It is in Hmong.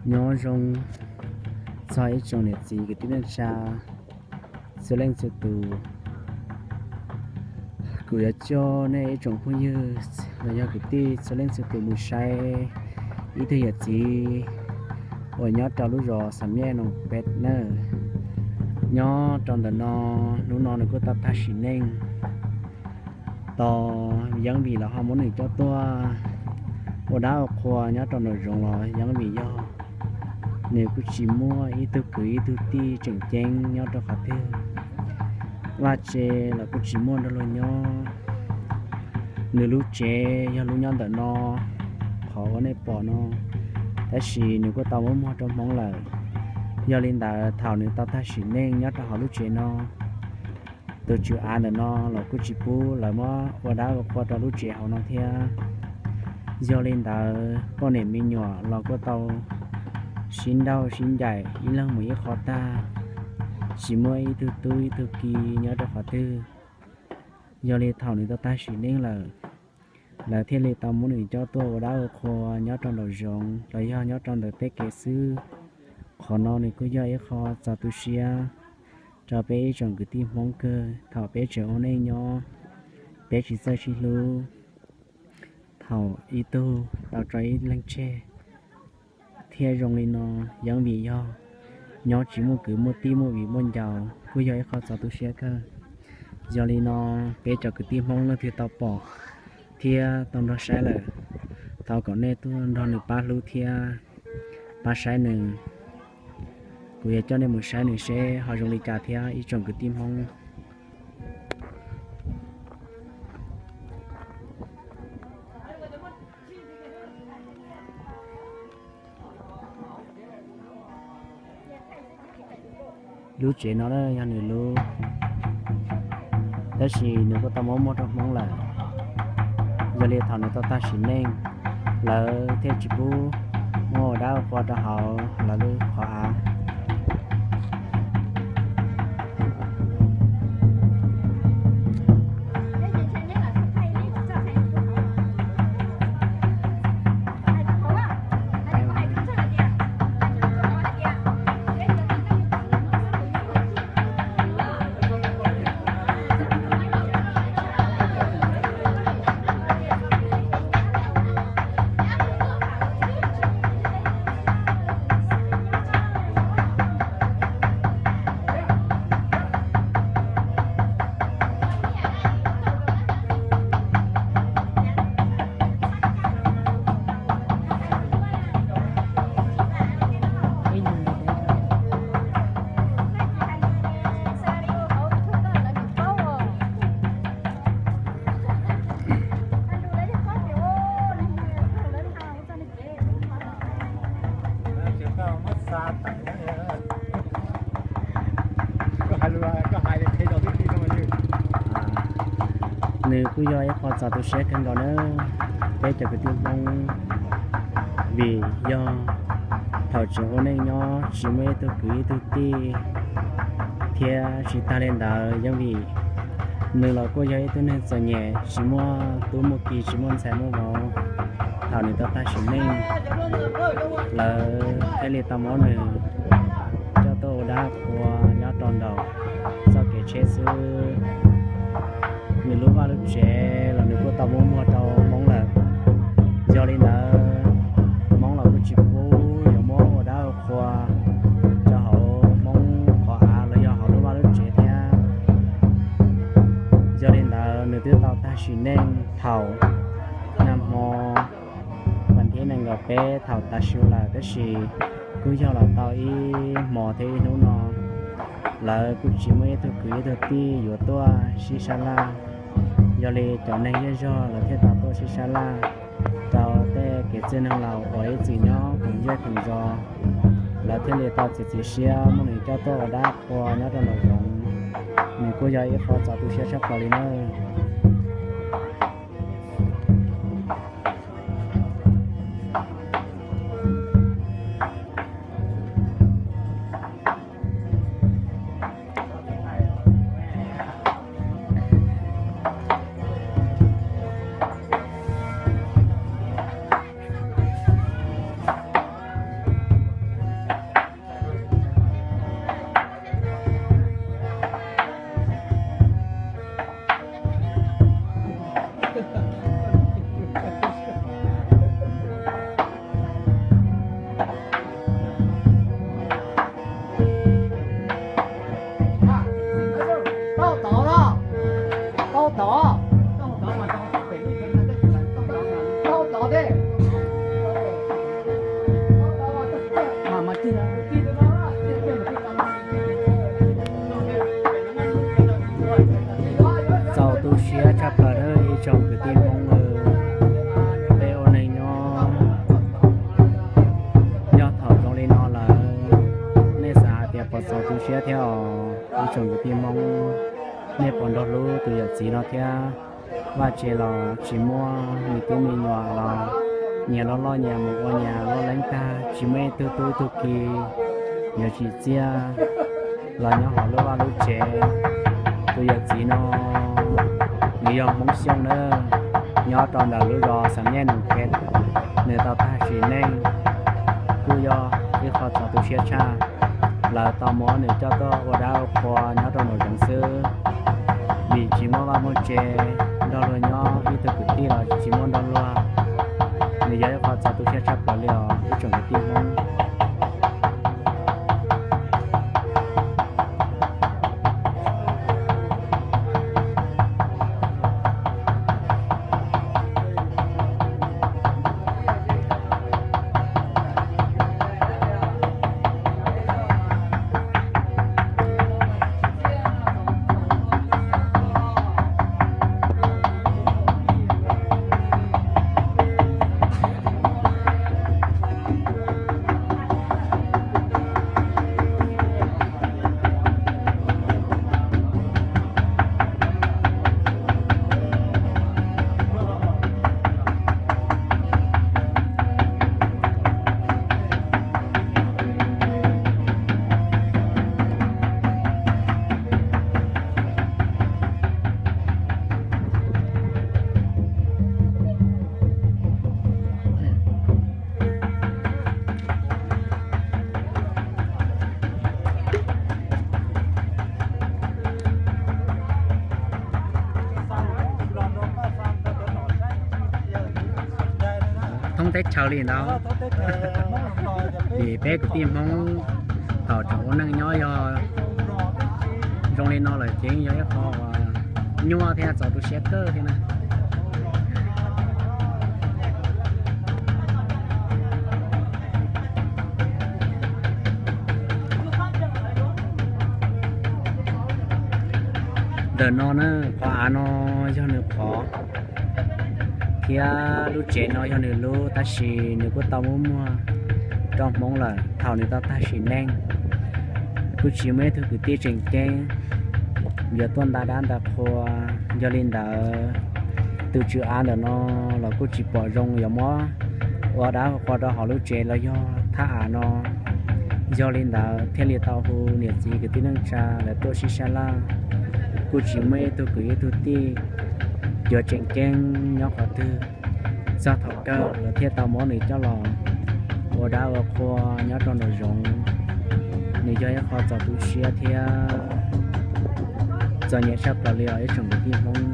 Nyob zoo txog ib tsoom niam txiv kwv tij neej tsa txhua leej txhua tus. Kuv yuav coj nej ib tsoom phooj ywg los yog kwv tij txhua leej txhua tus mus saib ib tug yawm txiv uas nyob rau lub zos Xam Nyej Noom Peb na. Nyob rau ntawm no, hnub no nws kuj tau tag sim neej. Tos yeeb vim los ho muab nws coj tuaj ua dab ua qhua nyob rau nraum zoov los yeeb vim yog nws kuj tsis muaj ib tug kwv ib tug tij tseem ceeb nyob rau qhov twg. Vaj tse los kuj tsis muaj nrog luag nyob. Nws lub tsev yog lub nyob ntawm no, qhov uas nej pom no, tab sis nws kuj tau muab muag rau Hmoob lawm. Yog li ntawd thaum nws tau tag sim neej nyob rau hauv lub tsev no, tus tswv av ntawm no los kuj tsis pub lawv muab ua dab ua qhua rau lub tsev hauv no thiab. Yog li ntawd poj niam me nyuam los kuj tau sib nrauj sib ncaim ib leeg mus ib qho tag, tsis muaj ib tug tub ib tug ki nyob rau qhov twg. Yog li thaum nws tau tag sim neej lawm, lawv thiaj li tau muab nws coj tuaj ua dab ua qhua nyob rau nraum zoov los yog nyob rau ntawm peb kev xwb. Qhov no nws kuj yog ib qho txaus tu siab rau peb ib tsoom kwv tij Hmoob kawg. Thaum peb tseem ua neej nyob, peb tsis txawj sib hlub, thaum ib tug tau tso ib leeg tseg, thiab zoo li no, yeeb vim yog nyob tsis muaj kwv muaj tij muaj viv muaj ncaus kuj yog ib qho txaus tu siab kawg. Yog li no, peb cov kwv tij Hmoob leej twg tau pom thiab tau nrog saib lawm, thov kom nej tuaj nrog nws pab hlub thiab pab saib nws. Kuv yuav coj nej mus saib nws seb ho zoo li cas thiab ib tsoom kwv tij Hmoob. Lub tsev no yog nws lub, tab sis nws kuj tau muab muag rau Hmoob lawm. Yog li thaum nws tau tag sim neej, lawv thiaj tsis pub muab ua dab ua qhua rau hauv lawv lub qhov av. Nws kuj yog ib qho txaus tu siab kawg nkaus na, peb cov kwv tij Hmoob, vim yog thaum tseem ua neej nyob tsis muaj ib tug kwv ib tug tij, thiab tsis tag li ntawd yeej vim nws los kuj yog ib tug neeg txom nyem tsis muaj tub muaj ki tsis muaj ntxhais muaj vauv. Thaum nws tau tag sim neej, lawv thiaj li tau muab nws coj tuaj ua dab qhua nyob rau nraum txoj kev tsheb xwb. Nws lub vaj lub tsev los nws kuj tau muab muag rau Hmoob lawm. Yog li ntawd, Hmoob los kuj tsis pub yuav muab ua dab ua qhua rau hauv Hmoob qhov av los yog hauv lub vaj lub tsev thiab. Yog li ntawd, nws twb tau tag sim neej thaum nag hmo vas thib nees nkaum peb thaum tav su lawm, tab sis kuj yog los tau ib hmo thiab ib hnub no, lawv kuj tsis muaj ib tug kwv ib tug tij yuav tuaj sib sab laj. Yog li cov neeg zej zog lawv thiaj tau tuaj sib sab laj rau tej kev txwj neeg laus uas ib txwm nyob koom zej koom zos, lawv thiaj li tau txiav txim siab muab nws coj tuaj ua dab qhua nyob rau nraum zoov. Nws kuj yog ib qho txaus tu siab tshaj plaws li nawb. Tsoom kwv tij Hmoob, peb ua neej nyob, yog thaum zoo li no lawm, nej xav hais tias puas txaus tu siab thiab os? Ib tsoom kwv tij Hmoob, nej puas nrog hlub tus yawm txiv no thiab? Vaj tse los tsis muaj, me tub me nyuam los nyias loj loj, nyias mus ua nyias loj leeb tag, tsis muaj ib tug tub ib tug ki yuav tsim txiaj los nyob hauv lub vaj lub tsev. Tus yawm txiv no nws yog Hmoob Xyooj na, nyob rau ntawm lub zos Xam Nyej Nus Kev. Nws tau tag sim neej kuj yog ib qho txaus tu siab tshaj. Lawv tau muab nws coj tuaj ua dab ua qhua nyob rau nraum zoov xwb, vim tsis muaj vaj muaj tse nrog luag nyob, ib tug kwv tij los tsis muaj nrog luag. Nws yog ib qho txaus tu siab tshaj plaws li os ib tsoom kwv tij Hmoob. Thoob teb chaws li ntawd. Vim peb kwv tij Hmoob thaum tseem ua neej nyob yog zoo li no lawm ces yog ib qho nyuaj thiab txaus tu siab kawg thiab na. Ntawm no na, qhov av no yog nws qhov, thiab lub tsev no yog nws lub, tab sis nws kuj tau muab muag rau Hmoob lawm thaum nws tau tag sim neej. Kuj tsis muaj ib tug kwv tij tseem ceeb yuav tuaj nta dab nta qhua. Yog li ntawd, tus tswv av ntawm no los kuj tsis pom zoo yuav muab ua dab ua qhua rau hauv lub tsev los yog thaj av no. Yog li ntawd thiaj li tau hu niam txiv kwv tij neej tsa lawv tuaj sib sab laj. Kuj tsis muaj ib tug kwv ib tug tij yuav tseem ceeb nyob qhov twg. Txog thaum kawg lawv thiaj tau muab nws coj los ua dab ua qhua nyob rau nraum zoov. Nws yog ib qho txaus tu siab thiab txom nyem tshaj plaws li os ib tsoom kwv tij Hmoob.